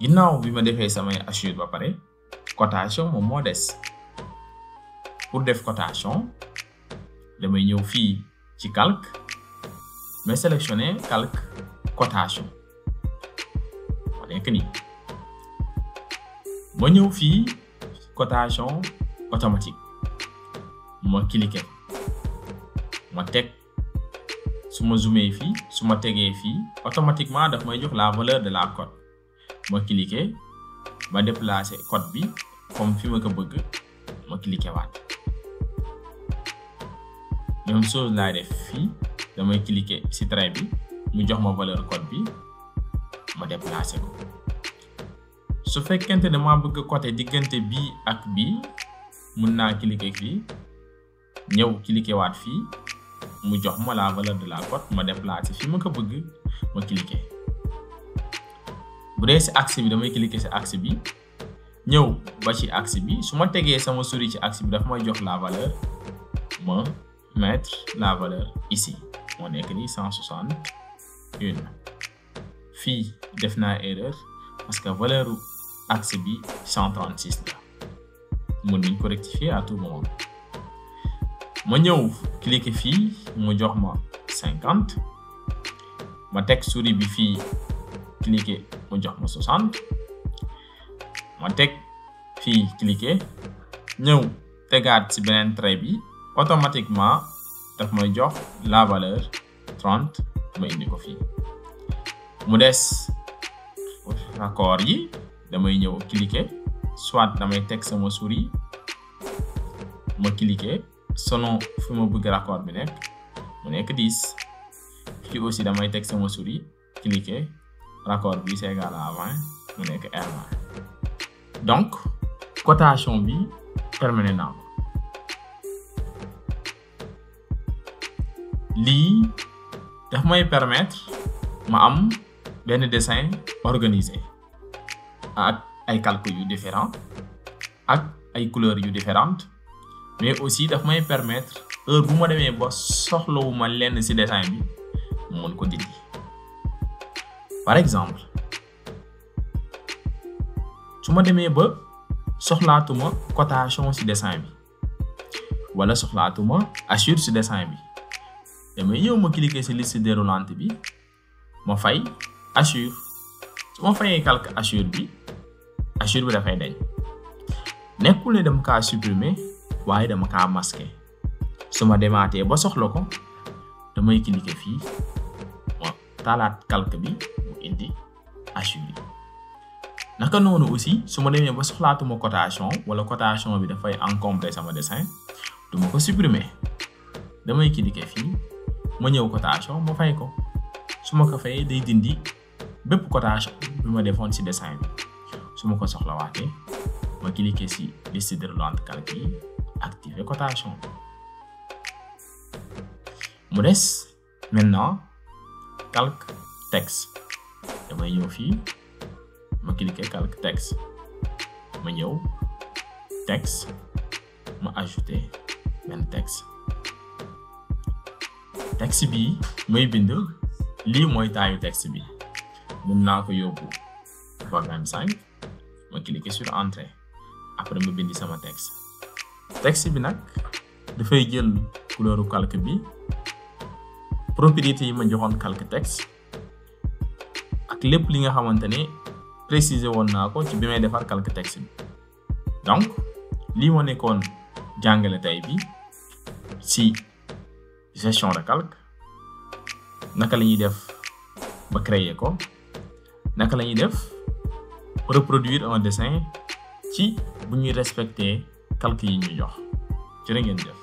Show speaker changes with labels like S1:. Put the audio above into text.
S1: ginnaaw bi ma defee samay hachures ba pare cotation moom moo des pour def cotation damay ñëw fii ci calque mais sélectionner calque cotation moo nekk nii ma ñëw fii cotation automatique ma cliquer ma teg su ma zoomé fii su ma tegee fii automatiquement daf may jox la valeur de la cote ma cliquer ma déplacer cote bi comme fi ma ko bëgg ma cliquer waat même chose laay def fii damay cliquer ci trait bi mu jox ma valeur cote bi ma déplacer ko su fekkente ne ma bëgg côté diggante bii ak bii mun naa cliquer fii ñëw cliquer waat fii mu jox ma la valeur de la cote ma déplacer fi ma ko bëgg ma cliquer bu dee ci axe bi damay cliquer ci axe bi ñëw ba ci axe bi su ma tegee sama souris ci axe bi daf may jox la valeur ma mettre la valeur ici moo nekk ni 161 fii def naa erreur parce que valeur axe bi 136 la mën nañ ko rectifier à tout moment ma ñëw cliquer fii mu jox ma 50 ma teg souris bi fii cliquer mu jox ma 60 ma teg fii cliquer ñëw tegaat ci beneen trait bi automatiquement daf may jox la valeur 30 ma indi ko fii mu des raccord yi damay ñëw cliquer soit damay teg sama souris ma cliquer selon fi ma bëgg raccord bi nekk mu nekk 10 fii aussi damay teg sama souris cliquer raccord bi c'est égal à 20 mu nekk R20 donc cotation bi terminé naa ko lii daf may permettre ma am benn dessin organisé ak ay calculs yu différents ak ay couleurs yu différentes mais aussi daf may permettre heure bu ma demee ba soxlawuma lenn ci dessin bi mu mën ko dindi par exemple su ma demee ba soxlaatuma cotation ci dessin bi wala soxlaatuma hachure ci dessin bi damay ñëw ma cliquer ci liste déroulante bi ma fay hachure su ma fayee calque hachure bi dafay dañ nekkul ne dama kaa supprimer waaye dama kaa masquer su ma demaatee ba soxla ko damay cliquer fii ma taalaat calque bi mu indi hachure yi naka noonu aussi su ma demee ba soxlaatuma cotation wala cotation bi dafay encombrer sama dessin duma ko supprimer damay cliquer fii ma ñëw cotation ma fay ko su ma ko fayee day dindi bépp cotation bi ma defoon ci dessin bi su ma ko soxlawaatee ma cliquer ci liste déroulante calque yi activer cotation mu des maintenant calque texte damay ñëw fii ma cliquer calque texte ma ñëw texte ma ajouter benn texte bi may bind lii mooy taayu texte bi mën naa ko yóbbu ba 25 ma cliquer sur entrée après ma bindi sama texte bi nag dafay jël couleur calque bi propriété yi ma joxoon calque texte ak lépp li nga xamante ne préciser woon naa ko ci bi may defar calque texte bi donc lii moo nekkoon jàngale tey bi ci gestion de calque naka la ñuy def ba créer ko naka la ñuy def reproduire un dessin ci bu ñuy respecter calque yi ñu jox jërë ngeen jëf